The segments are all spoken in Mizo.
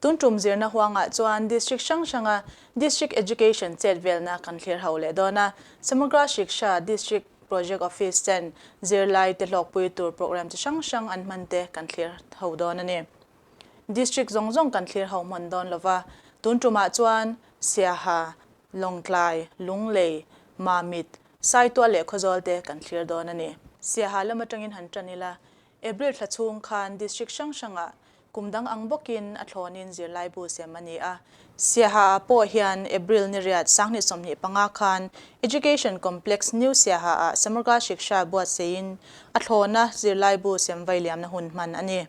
Tun tum zirna huangah chuan District hrang hranga District Education chet velna kan thlir ho leh dawn a. Samagra Shiksha District Project Office ten zirlai te hlawkpui tur programme chi hrang hrang an hman te kan thlir ho dawn a ni. District zawng zawng kan thlir ho hman dawn lova, tun tumah chuan Siaha, Lawngtlai, Lunglei, Mamit, Saitual leh Khawzawl te kan thlir dawn a ni. Siaha lam atangin han tan ila, April thla chhung khan District hrang hrangah kum dang ang bawkin a thlawnin zirlaibu sem a ni a. Siaha ah pawh hian April ni riat 2025 khan Education Complex New Siaha ah Samagra Shiksha buatseiin a thlawna zirlaibu sem vailiamna hun hman a ni.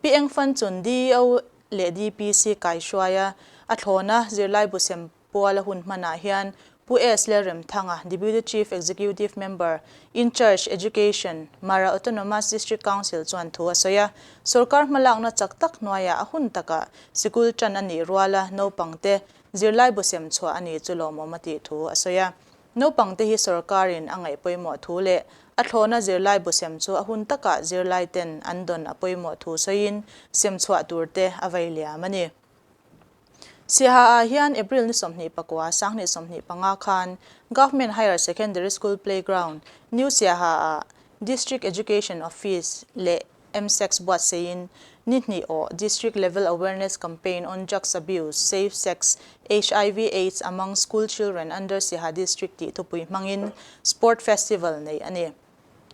Pi Eng Fan chun DEO leh DPC kaihruaia a thlawna zirlaibu sem puala hun hmanah hian Pu S. Lalremthanga, Deputy Chief Executive Member, In Charge, Education, Mara Autonomous District Council chuan thu a sawi a. Sorkar hmalakna chak tak hnuaiah a hun takah sikul tan a nih ruala naupangte zirlaibu sem chhuah a nih chu lawmawm a tih thu a sawi a. Naupangte hi sorkarin a ngaih pawimawh thu leh a thlawna zirlaibu sem chu a hun takah zirlaiten an dawn a pawimawh thu sawiin sem chhuah turte a vei liam a ni. Siaha ah hian April ni 24, 2025 khan Government Higher Secondary School Playground, New Siaha ah District Education Office leh MSECS buatseiin ni hnih awh District Level Awareness Campaign on Drugs Abuse, Safe Sex, hiv Aids Among School Children Under Siaha District tih thupui hmangin Sport Festival neih a ni.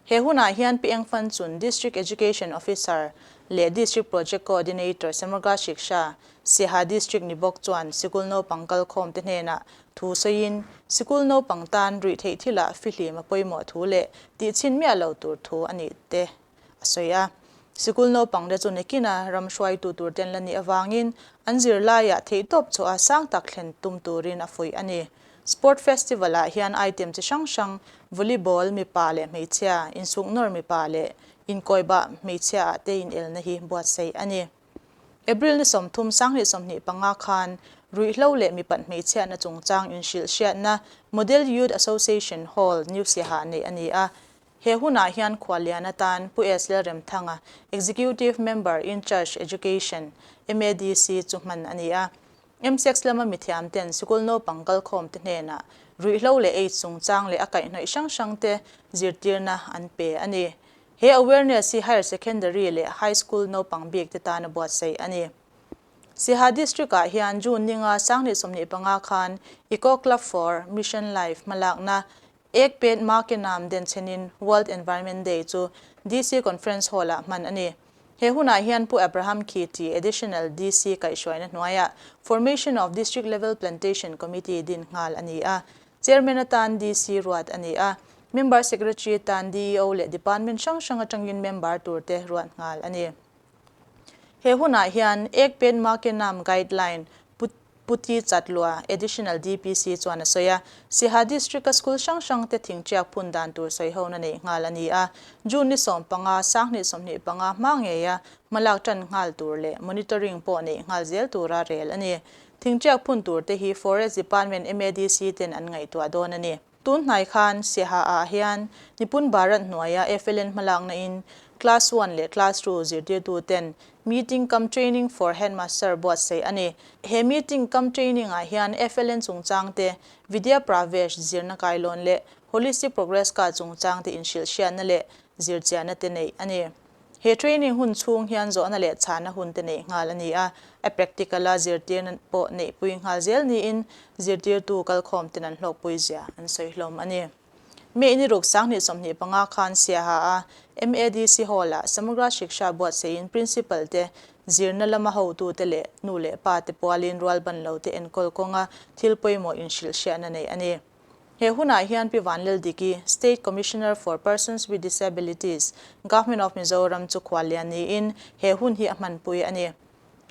He hunah hian Pi Eng Fan Chun, District Education Officer leh District Project Coordinator Samagra Shiksha, Siaha District ni bawk chuan sikul naupang kalkhawmte hnenah thu sawiin, sikul naupang tan ruih theih thilah fihlim a pawimawh thu leh tihchhin miah lo tur thu a nih te a sawi a. Sikul naupangte chu nikina ram hruaitu tur ten la nih avangin an zirlaiah theihtawp chhuah a sang tak thlen tum turin a fuih a ni. Sport Festival ah hian item chi hrang hrang, Volleyball mipa leh hmeichhia, insuknawr mipa leh inkawibah hmeichhia ah te inelna hi buatsaih a ni. April ni 30, 2025 khan ruihhlo leh mipat hmeichhiatna chungchang inhrilhhriatna Model Youth Association Hall, New Siaha neih a ni a. He hunah hian khuallian atan Pu S. Lalremthanga, Executive Member in Charge Education, MADC chu hman a ni a. MCX lama mithiam ten sikul naupang kalkhawm te hnenah ruihhlo leh AIDS chungchang leh a kaihhnawih hrang hrang te zirtirna an pe a ni. He awareness hi Higher Secondary leh High School naupang bik te tana buatsaih a ni. Siaha District ah hian June ninga 2025 khan Eco Club for Mission Life hmalakna Ek Ped Ma Ke Naam denchhenin World Environment Day chu DC Conference Hall ah hman a ni. He hunah hian Pu Abraham Khiti, Additional DC kaihhruaina hnuaiah Formation of District Level Plantation Committee din nghal a ni a. Chairman atan DC ruat a ni a. Member Secretary atan DEO leh Department hrang hrang atangin member turte ruat nghal a ni. He hunah hian Ek Ped Ma Ke Naam Guideline Pu Puti Chatlua, Additional DPC chuan a sawi a. Siaha District-a school hrang hrangte thingṭiak phun dan tur sawihona neih nghal a ni a. June ni 15, 2025 hma ngeia hmalak ṭan nghal tur leh monitoring pawh neih nghal zel tura rel a ni. Thingṭiak phun turte hi Forest Department MADC ten an ngaihtuah dawn a ni. Tun hnai khan Siaha ah hian Nipun Bharat hnuaia FLN hmalakna in Class One leh Class Two zirtirtu ten Meeting cum Training for Headmaster buatsaih a ni. He Meeting cum Training ah hian FLN chungchang te, Vidya Pravesh zirna kailawn leh Holistic Progress Card chungchang te inhrilhhriatna leh zirchiahna te neih a ni. He training hun chhung hian zawhna leh chhahna hun te neih nghal a ni a, a practical a zirtirna pawh neihpui nghal zel niin zirtirtu kalkhawm ten an hlawkpui zia an sawi hlawm a ni. May ni ruk 2025 khan Siaha a MADC Hall-ah Samagra Shiksha buatsaihin Principal te, zirna lama hotute leh nu leh pa te pualin rualban lo te enkawl kawnga thil pawimawh inhrilhhriatna neih a ni. He hunah hian Pi Vanlaldiki, State Commissioner for Persons with Disabilities, Government of Mizoram chu khuallian niin he hun hi a hmanpui a ni.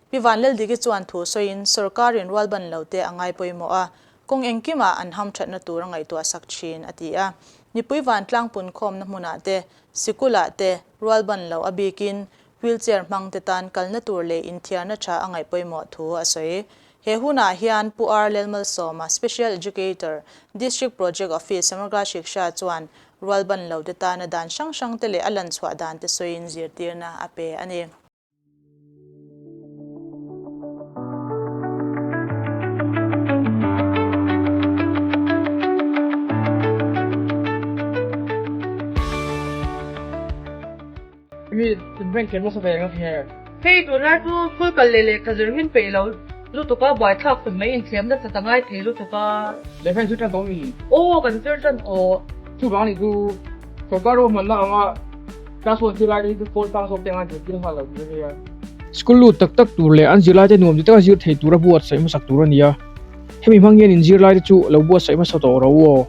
Pi Vanlaldiki chuan thu sawiin sorkarin rualban lo te a ngai pawimawh a, kawng engkimah an hamthatna tur a ngaihtuah sak thin a ti a. Mipui vantlang punkhawmna hmunah te, sikulah te, rualban lo a bikin wheelchair hmang te tan kalna tur leh inthiarna tha a ngaih pawimawh thu a sawi. He hunah hian Pu R. Lelmalsawma, Special Educator, District Project Office, Samagra Shiksha chuan rualban lo te tana dan hrang hrang te leh a lan chhuah dan te sawiin zirtirna a pe a ni. Break tlem nasa ve ang a kher. Hei tunlai chu school kal leh lehkha zir hin peih lo lutuk a, buaithlak khawp mai inthiam nasa ta ngai thei lutuk a. Lehkha in zir tan tawh mi? Aw kan zir tan tawh. Chuvang nih chu sorkar ruahmanna anga class one zirlai te hi chu phone tang zawk te anga zirtir nghal lo tur a nia. School lut tak tak tur leh an zirlai te nuam ti taka zir thei tura buatsaih hmasak tur a ni a. Hemi hmang hian in zirlai te chu lo buatsaih hmasa tawh ro aw.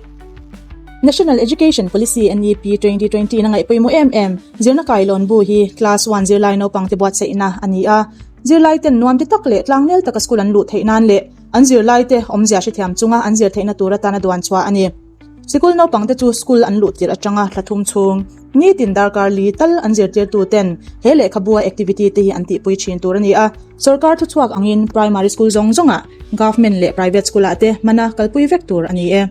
National Education Policy, NEP, 2020 in a ngaih pawimawh em em. Zirna kailawn bu hi Class one zirlai naupangte buatsaihna a ni a. Zirlai ten nuam ti tak leh tlangnel taka school an luh theih nan leh an zirlaite awmzia hrethiam chunga an zir theihna tur atana duan chhuah a ni. Sikul naupangte chu school an luh tirh atanga thla thum chhung nitin darkar li tal an zirtirtu ten he lehkhabua activity te hi an tihpui thin tur a ni a. Sorkar thuchhuak angin primary school zawng zawngah government leh private school ah te hmana kalpui vek tur a ni e.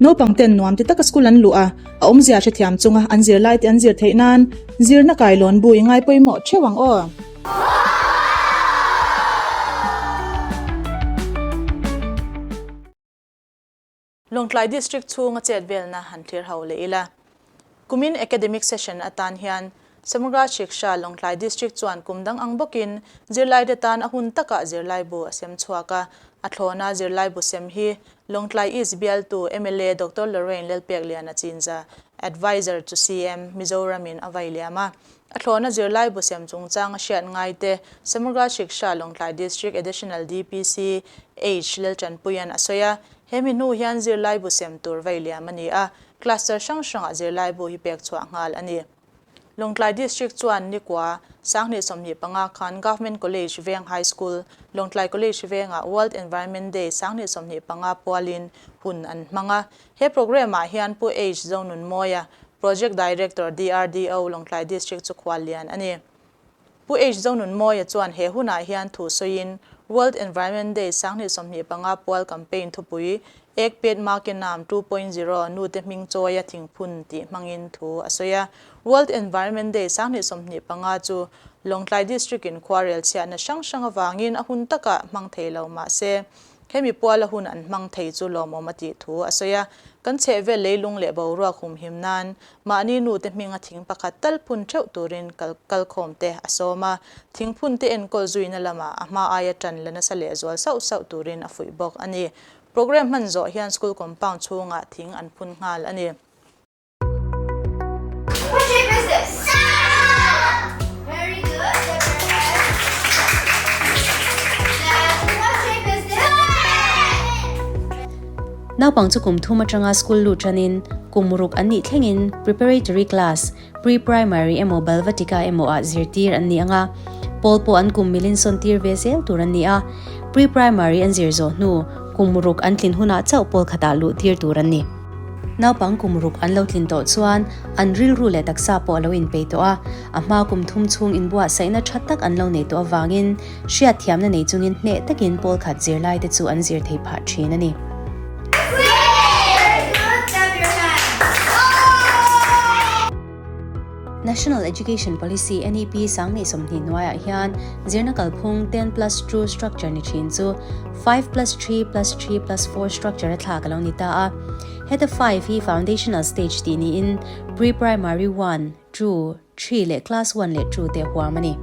Naupang ten nuam ti taka school an luh a, a awmzia hrethiam chunga an zirlai te an zir theih nan zirna kailawn bu i ngai pawimawh theuh ang aw. Lawngtlai District chhunga chet velna han thlir ho leh ila. Kumin Academic Session atan hian Samagra Shiksha Lawngtlai District chuan kum dang ang bawkin zirlaite tan a hun takah zirlaibu a sem chhuak a, a thlawna zirlaibu sem hi Lawngtlai East bialtu mla Doctor Lorraine Lalpekliana Chinza, Adviser to CM, Mizoramin a vai liam a. A thlawna zirlaibu sem chungchang a hriat ngaite Samagra Shiksha Lawngtlai District Additional DPC H Laltanpuia'n a sawi a, Hemi hnu hian zirlaibu sem tur vei liam a ni a, cluster hrang hrangah zirlaibu hi pek chhuah nghal a ni. Lawngtlai District chuan nikua 2025 khan Government College Veng High School, Lawngtlai College Vengah World Environment Day 2025 pualin hun an hmang a. He programme ah hian Pu H Zonunmawia, Project Director DRDO, Lawngtlai District chu khual lian a ni. Pu H. Zonunmawia chuan he hunah hian thu sawiin World Environment Day 2025 pual campaign thupui Ek Ped Maa Ke Naam 2.0 nute hming chawia thingphun tih hmangin thu a sawi a. World Environment Day 2025 chu Lawngtlai District in khuarel chhiatna hrang hrang avangin a hun takah hmang thei lo mah se Hemi puala hun an hmang thei chu lawmawm a tih thu a sawi a, kan chhehvel leilung leh boruak humhim nan mahni nute hminga thing pakhat tal phun theuh turin kal kalkhawm te a sawm a, thing phun te enkawl zuina lamah a hma aia tan la nasa lehzual sauh sauh turin a fuih bawk a ni. Programme hman zawh hian school compound chhungah thing an phun nghal a ni. Naupang chu kum thum atanga school lut tanin kum ruk an nih thlengin preparatory class, pre-primary emaw Balvatika emaw ah zirtir an ni ang a, pawl pawh an kum milin sawn tir ve zel tur an ni a, pre-primary an zir zawh hnu kum ruk an tlin hunah chauh pawl khatah luh tir tur an ni. Naupang kum ruk an lo tlin tawh chuan an rilru leh taksa pawh a lo inpei tawh a, a hma kum thum chhung inbuatsaihna tha tak an lo nei tawh avangin hriatthiamna nei chungin hneh takin pawl khat zirlaite chu an zir thei phah thin a ni. National Education Policy, NEP, 2020 hnuaiah hian zirna kalphung 10+2 structure ni thin chu 5+3+3+4 structure a thlak a lo ni ta a. Heta five hi foundational stage tih niin pre-primary one, two, three leh class one leh two te huam a ni.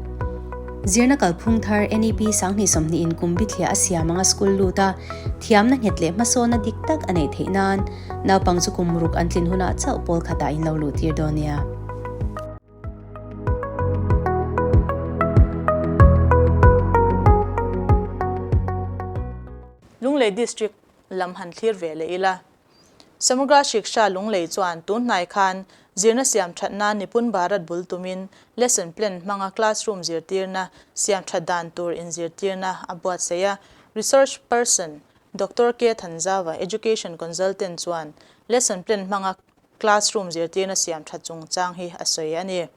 Zirna kalphung thar NEP 2020 in kum bithliah a siam anga school lut a, thiamna nghet leh hmasawnna dik tak a neih theih nan naupang chu kum ruk an tlin hunah chauh pawl khatah in lo luh tir dawn nia. Lunglei District lam han thlir ve leh ila. Samagra Shiksha Lunglei chuan tun hnai khan zirna siam that nan Nipun Bharat bul tumin lesson plan hmanga classroom zirtirna siam that dan tur inzirtirna a buatsaih a. Research person Doctor K Thanzava, Education Consultant chuan lesson plan hmanga classroom zirtirna siam that chungchang hi a sawi a ni.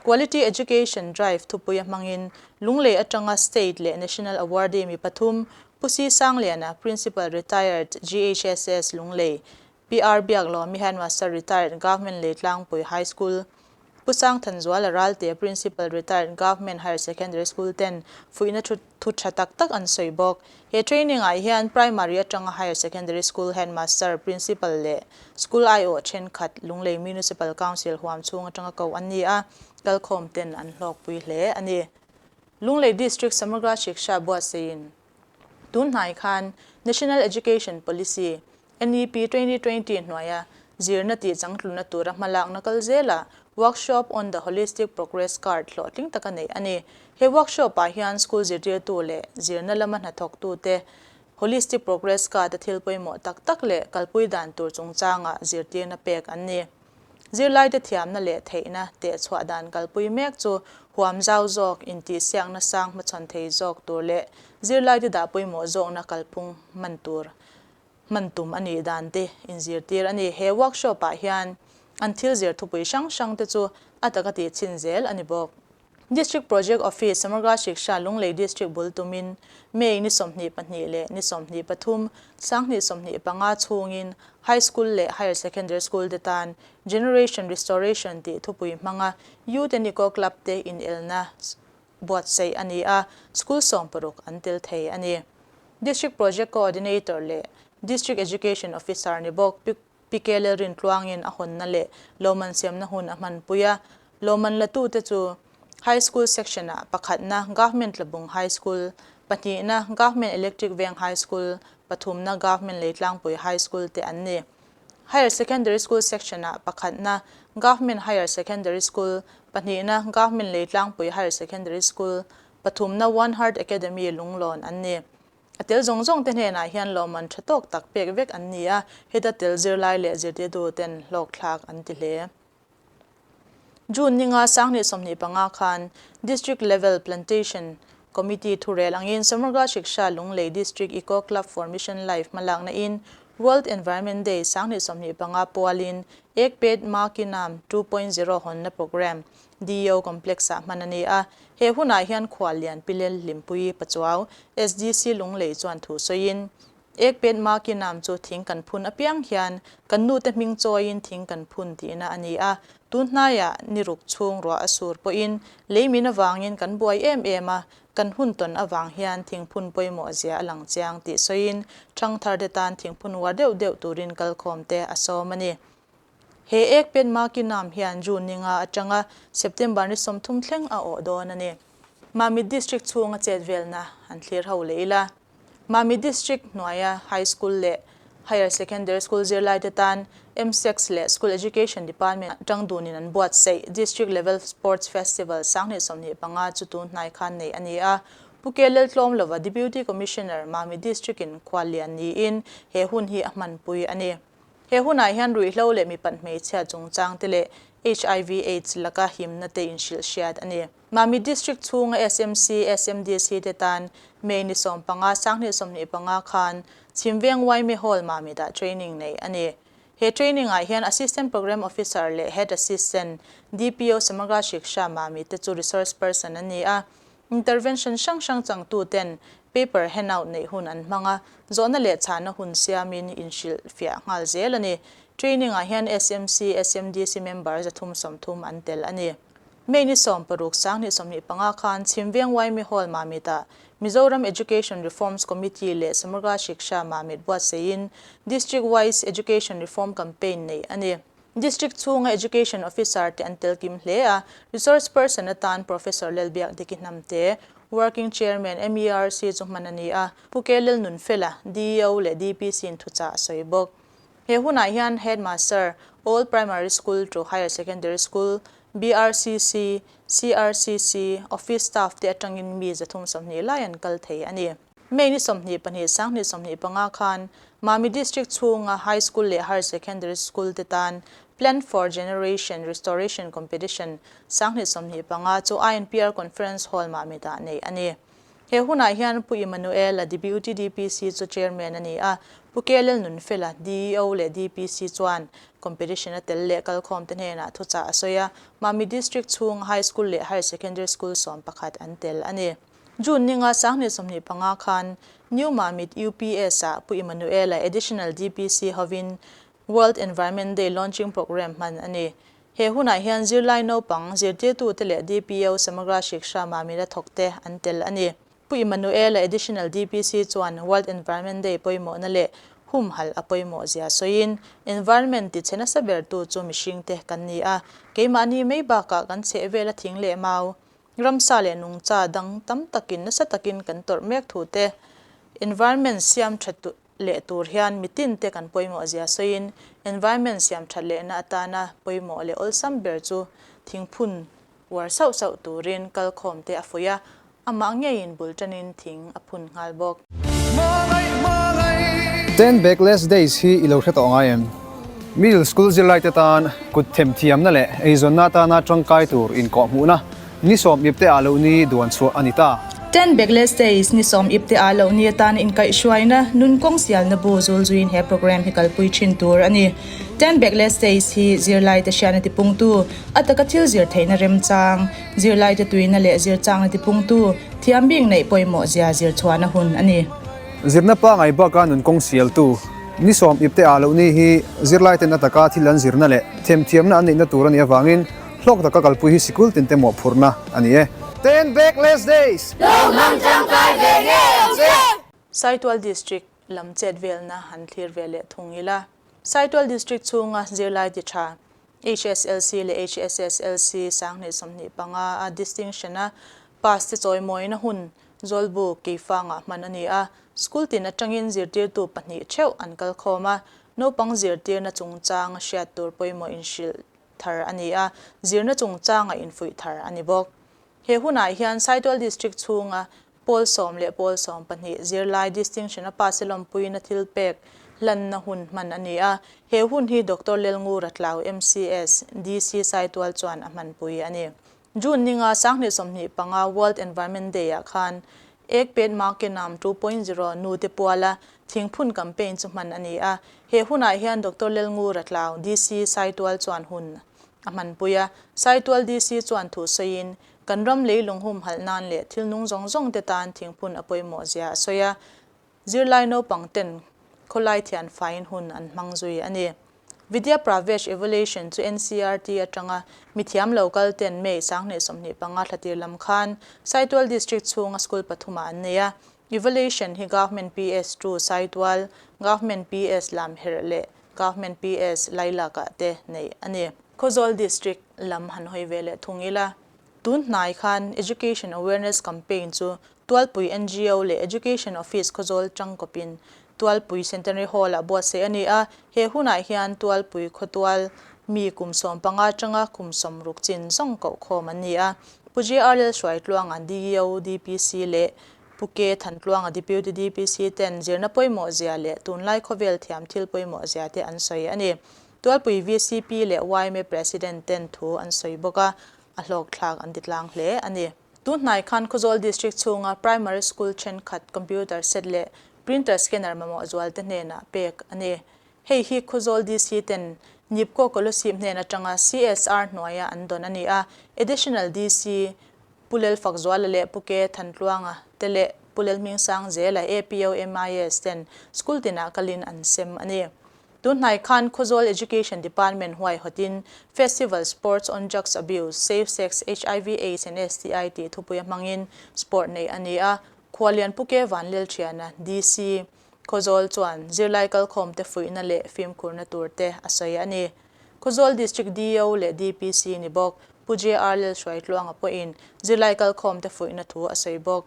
Quality Education Drive thupuia hmangin Lunglei atanga State leh National Awardee mi pathum, Pu Si Sangliana, Principal Retired, GHSS Lunglei, PR Biaklawmi Headmaster Retired, Government Leitlangpui High School, Pu Sangthanzuala Ralte, Principal Retired Government Higher Secondary School ten fuihna thu thu tha tak tak an sawi bawk. He training ah hian Primary atanga Higher Secondary School Headmaster, Principal leh School aiawh thenkhat Lunglei Municipal Council huam chhung atanga ko an ni a, kalkhawm ten an hlawkpui hle a ni. Lunglei District Samagra Shiksha buatsaiin tun hnai khan National Education Policy, NEP 2020 hnuaia zirna tih changtluna tura hmalakna kal zela Workshop on the Holistic Progress Card hlawhtling taka neih a ni. He workshop-ah hian school zirtirtu leh zirna lama hnathawktute Holistic Progress Card-a thil pawimawh tak tak leh kalpui dan tur chungchanga zirtirna pek an ni. Zirlaite thiamna leh theihna tehchhuah dan kalpui mek chu huam zau zawk, intihsiakna sang hmachhawn thei zawk tur leh zirlaite dah pawimawh zawkna kalphung hman tur hman tum a nih dan te inzirtir a ni. He workshop ah hian an thil zir thupui hrang hrang te chu a taka tih chhin zel a ni bawk. District Project Office, Samagra Shiksha, Lunglei District bul tumin May ni 22 leh ni 23, 2025 chhungin High School leh Higher Secondary School te tan Generation Restoration tih thupui hmanga Youth and Eco Club te inelna buatsaih a ni a, school 60 an tel thei a ni. District Project Coordinator leh District Education Officer ni bawk Pi Kelel Rintluangin a hawnna leh lawmman siamna hun a hmanpui a, lawmman latute chu High School section-ah pakhatna Government Tlabung High School, pahnihna Government Electric Veng High School, pathumna Government Leitlangpui High School te an ni. Higher Secondary School section-ah pakhatna Government Higher Secondary School, pahnihna Government Leitlangpui Higher Secondary School, pathumna One Heart Academy Lunglawn an ni. A tel zawng zawng te hnenah hian lawmman tha tawk tak pek vek an ni a, heta tel zirlai leh zirtirtu ten hlawkthlak an ti hle. June ninga 2025 khan District Level Plantation Committee thurel angin Samagra Shiksha Lunglei District Eco Club for Mission Life hmalakna in World Environment Day 2025 pualin Ek Ped Maa Ki Naam 2.0 hawnna programme DEO Complex-ah hman a ni a. He hunah hian Khuallian Pilel Hlimpui Pachuau, SDC Lunglei chuan thu sawiin, Ek Ped Maa Ki Naam chu thing kan phun apiang hian kan nute hming chawiin thing kan phun tihna a ni a. Tun hnaiah ni ruk chhung ruah a sur pawhin lei min avangin kan buai em em a, kan hun tawn avang hian thingphun pawimawh zia a lang chiang tih sawiin thangtharte tan thingphun uar deuh deuh turin kalkhawmte a sawm a ni. He ek pen Maki Nam hian June ninga atanga September ni 30 thleng a awh dawn a ni. Mamit District chhunga chet velna an thlir ho leh ila. Mamit District hnuaia High School leh Higher Secondary School zirlaite tan MSEX leh School Education Department atang dunin an buatsaih District Level Sports Festival 2025 chu tun hnai khan nei a ni a. Pu Kelel tlawm lova Deputy Commissioner Mamit District in khuallian niin he hun hi a hmanpui a ni. He hunah hian ruihhlo leh mipat hmeichhia chungchang te leh HIV Aids laka himna te inhrilh hriat a ni. Mamit District chhunga SMC, SMDC te tan May ni 15, 2025 khan Chhimveng Yma Hall Mamit-ah training neih a ni. He training-ah hian Assistant Programme Officer leh Head Assistant, DPO Samagra Shiksha Mamit te chu resource person an ni a. Intervention hrang hrang changtu ten paper handout neih hun an hmang a, zawhna leh chhahna hun siamin inhrilh fiah nghal zel a ni. Training ah hian SMC, SMDC member 330 an tel a ni. May ni 16, 2025 khan Chhimveng Yma Hall Mamit ah Mizoram Education Reforms Committee leh Samagra Shiksha Mamit buatsaihin District Wise Education Reform Campaign neih a ni. District chhunga Education Officer te an tel kim hle a, Resource Person atan Professor Lelbiak Diki Hnamte, Working Chairman MERC chu hman a ni a, Pu K Lelnunfela, DEO leh DPC in thuchah a sawi bawk. He hunah hian Headmaster, All Primary School to Higher Secondary School, BRCC, CRCC, Office Staff te atangin mi 320 lai an kal thei a ni. May ni 22, 2025 khan Mamit District chhunga High School leh Higher Secondary School te tan Plan for Generation Restoration Competition 2025 chu INPR Conference Hall Mamit-ah neih a ni. He hunah hian Pu Emmanuel-a Deputy DPC chu Chairman a ni a, Pu Kelel Nunfela, DEO leh DPC chuan competition a tel leh kalkhawm te hnenah thuchah a sawi a, Mamit District chhunga High School leh Higher Secondary School 11 an tel a ni. June ninga 2025 khan New Mamit UPS ah Pu Emmanuel-a Additional DPC hovin World Environment Day Launching Programme hman a ni. He hunah hian zirlai naupang, zirtirtute leh DPO Samagra Shiksha Mamila thawkte an tel a ni. Pu Emmanuel-a Additional DPC chuan World Environment Day pawimawhna leh humhalh a pawimawh zia sawiin, Environment ti chhe nasa bertu chu mihringte kan ni a, keimahni mai bakah kan chhehvela thing leh mau, ramsa leh nungcha dang tam takin nasa takin kan tawrh mek thu te, environment siam tha leh tur hian mitin te kan pawimawh zia sawiin, environment siam that lehna atana pawimawh leh awlsam ber chu thingphun uar sauh sauh turin kalkhawm te a fuih a, amah ngeiin bul tanin thing a phun nghal bawk. Ten Backless Days hi i lo hre tawh ngai em? Middle School zirlaite tan kut themthiamna leh eizawnna atana tangkai tur inkawhhmuhna Ni sawm ipte ah loh ni duan chhuah a ni ta. Ten Backless Days ni sawm ipte ah loh ni atan inkaihhruaina nun kawng sialna bu zul zuiin he program hi kalpui thin tur a ni. Ten Backless Days hi zirlaite hriatna tipungtu, a taka thil zir theihna remchang, zirlaite tuina leh zirchangna tipungtu, thiam bik neih pawimawh zia zir chhuahna hun a ni. Zirna pangai baka nun kawng sialtu, ni sawm ipte ah loh ni hi zirlaiten a taka thil an zirna leh themthiamna an neihna tur a nih avangin Hlawk taka kalpui hi sikul tinte mawhphurhna a ni e. Ten Backless Days! Lo hmang tangkai ve ngei ang che! Saitual District lam chet velna han thlir ve leh thung ila. Saitual District chhunga zirlai ti tha HSLC leh HSSLC 2025 a distinction a pass te chawimawina hun Zawlbu Keifangah hman a ni a. School tin atangin zirtirtu pahnih theuh an kal khawm a, naupang zirtirna chungchang hriat tur pawimawh inhrilh thar a ni a, zirna chungchanga infuih thar a ni bawk. He hunah hian Saitual District chhunga pawl sawm leh pawl 12 zirlai distinction a pass lawmpuina thil pek hlanna hun hman a ni a, he hun hi Doctor Lelngura Tlau MCS, DC Saitual chuan a hmanpui a ni. June ninga 2025 World Environment Day-ah khan Ek Ped Maa Ke Naam 2.0 nu te puala thingphun campaign chu hman a ni a. He hunah hian Doctor Lelngura Tlau, DC, Saitual chuan hun a hmanpui a. Saitual DC chuan thu sawiin, kan ram leilung humhalh nan leh thil nung zawng zawng te tan thingphun a pawimawh zia a sawi a. Zirlai naupang ten khawlai thian faiin hun an hmang zui a ni. Vidya Pravesh Evaluation chu NCERT atanga mithiam lo kal ten May 2025 thlatir lam khan Saitual District chhunga school pathumah an nei a. Evaluation hi Government PS 2 Saitual, Government PS Lamherh leh Government PS Lailakah te neih a ni. Khawzawl District lam han hawi ve leh thung ila. Tun hnai khan Education Awareness Campaign chu Tualpui ngo leh Education Office Khawzawl tangkawpin Tualpui Centenary Hall-ah buatsaih a ni a, he hunah hian Tualpui khawtual mi kum 15 atanga kum 60 chin zawng kohkhawm an ni a. Pu JR Lalhruaitluanga DEO DPC leh Pu K Thantluanga Deputy DPC ten zirna pawimawh zia leh tunlai khawvel thiam thil pawimawh zia te an sawi a ni. Tualpui VCP leh yma President ten thu an sawi bawk a, a hlawkthlak an ti tlang hle a ni. Tun hnai khan Khawzawl District chhunga Primary School thenkhat computer set leh printer scanner mamawh zualte hnenah pek a ni. Hei hi Khawzawl DC ten Nipco Kolosip hnen atanga CSR hnuaia an dawn a ni a, Additional DC Pu Lelfakzuala leh Pu Ke Thantluanga te leh Pu Lelhmingsang Zela APO MIS ten school tinah kalin an sem a ni. Tun hnai khan Khawzawl Education Department huaihawtin Festival Sports on Drugs Abuse, Safe Sex, HIV Aids and STI tih thupui a hmangin sport neih a ni a. Khualian Pu Ke Vanlelthiana, DC, Khawzawl chuan zirlai kalkhawmte fuihna leh fimkhurna turte a sawi a ni. Khawzawl District DO leh DPC ni bawk Pu JR Lalhruaitluanga pawhin zirlai kalkhawmte fuihna thu a sawi bawk.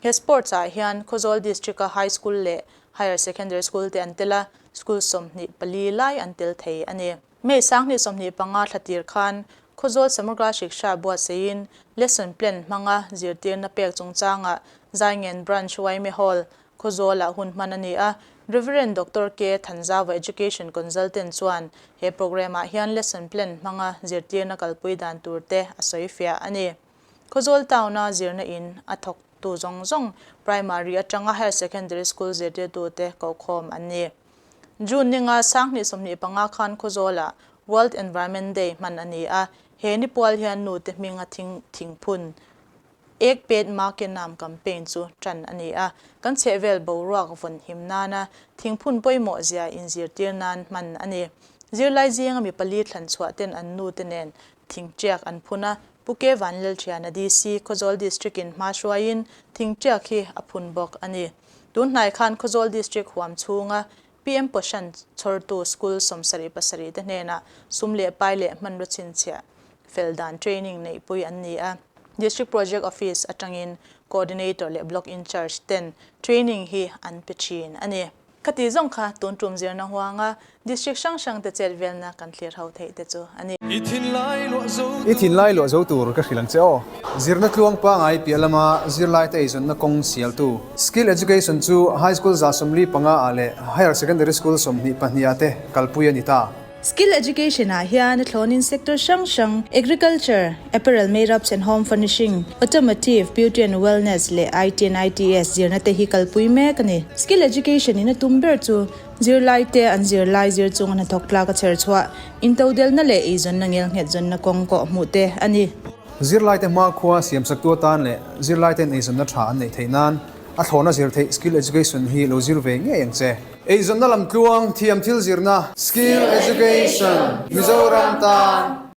He sports ah hian Khawzawl District-a High School leh Higher Secondary School te an tel a, school 24 lai an tel thei a ni. May 2025 thlatir khan Khawzawl Samagra Shiksha buatsaihin lesson plan hmanga zirtirna pek chungchangah Zaingen Branch yma Hall, Khawzawlah hun hman a ni a. Rev. Doctor K. Thanzava Education Consultant chuan he programme ah hian lesson plan hmanga zirtirna kalpui dan tur te a sawi fiah a ni. Khawzawl Town-a zirna in a thawktu zawng zawng Primary atanga Higher Secondary School zirtirtute kohkhawm an ni. June ninga 2025 khan Khawzawlah World Environment Day hman a ni a, he ni pual hian nute hminga thing thingphun Ek Ped Maa Ke Naam campaign chu tan a ni a, kan chhehvel boruak vawn him nana thingphun pawimawh zia inzirtir nan hman a ni. Zirlai zinga mi pali thlan chhuah ten an nu te nen thingtiak an phun a, Pu Ke Vanlalthiana DC, Khawzawl District in hma hruaiin thingtiak hi a phun bawk a ni. Tun hnai khan Khawzawl District huam chhunga PM Poshan chhawrtu school 77 te hnenah sum leh pai leh hmanraw chhinchhiah fel dan training neihpui an ni a. District Project Office atangin Coordinator leh Block In-charge ten training hi an pe thin a ni. Khati zawng kha tun tum zirna huanga District hrang hrang te chet velna kan thlir ho theih te chu a ni. I thinlai luah zo tur ka hrilh ang che aw. Zirna tluang pangai piah lama zirlaite eizawnna kawng sialtu Skill Education chu High School 45 ah leh Higher Secondary School 22 ah te kalpui a ni ta. Skill Education ah hian a thlawnin sector hrang hrang, Agriculture, Apparel Made-ups and Home Furnishing, Automotive, Beauty and Wellness leh IT and ITS zirna te hi kalpui mek a ni. Skill Education in a tum ber chu zirlai te an zirlai zir chung a hnathawk tlak a chher chhuah, intodelna leh eizawnna ngelnghet zawnna kawng kawh hmuh te a ni. Zirlai te hmakhua siamsaktu atan leh zirlai ten eizawnna tha an neih theih nan a thlawhna zir theih Skill Education hi lo zir ve ngei ang che. Eizawnna lam tluang thiam thil zirna Skill Education Mizoram tan.